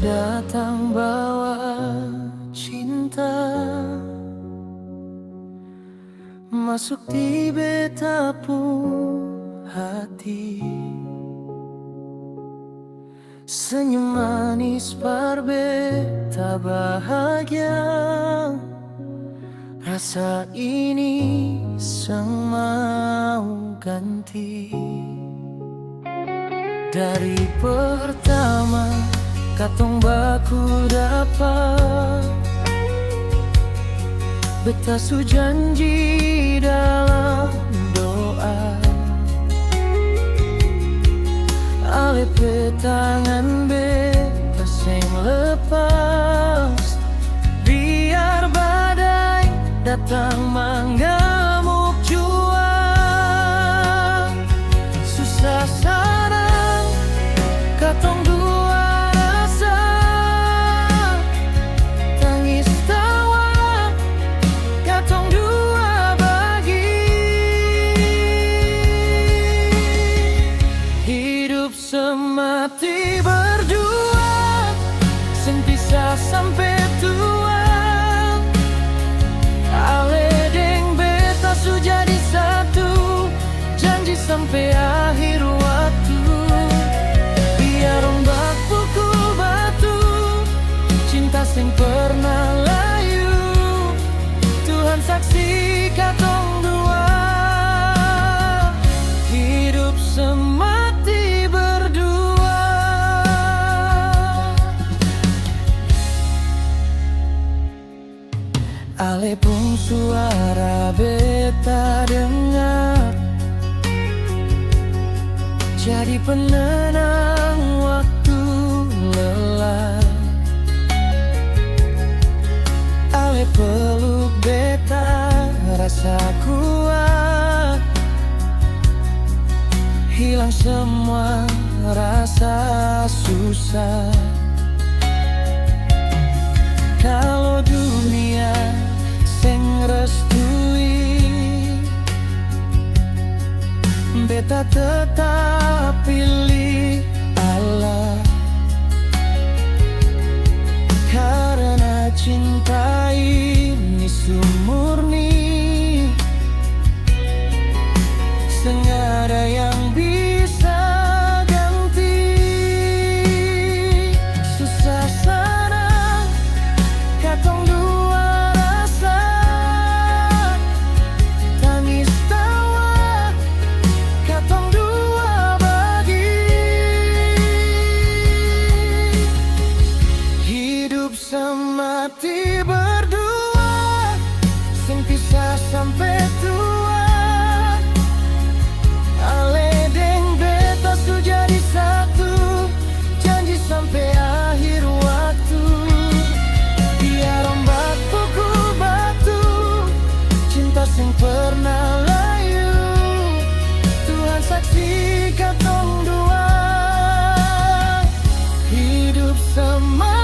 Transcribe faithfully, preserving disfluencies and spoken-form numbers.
datang bawa cinta masuk di beta pung hati. Senyum manis par beta bahagia, rasa ini seng mau ganti. Dari pertama katong baku dapa, beta su janji dalam doa, ale pe tangan beta seng lepas. Biar badai datang manggamuk jua, susah sanang katong dua rasa, tangis tawa katong dua bagi. Hidup semati berdua, seng pisah sampe tua. Ale deng beta su jadi satu, janji sampe akhir waktu. Biar ombak pukul batu, cinta seng pernah layu. Tuhan saksi katong dua, hidup semati berdua. Ale pung suara beta dengar, jadi penenang waktu lelah. Ale peluk beta rasa kuat, hilang semua rasa susah. Kalo dunia seng restui, beta tetap pilih Allah. Karena cinta ini su murni, seng ada yang bisa ganti. Susah sanang katong dua rasa, tangis tawa katong dua bagi. Hidup semati berdua, seng pisah sampe tua. Ale deng beta su jadi satu, janji sampe akhir waktu. Biar ombak pukul batu, cinta seng pernah layu. Tuhan saksi katong dua, hidup sama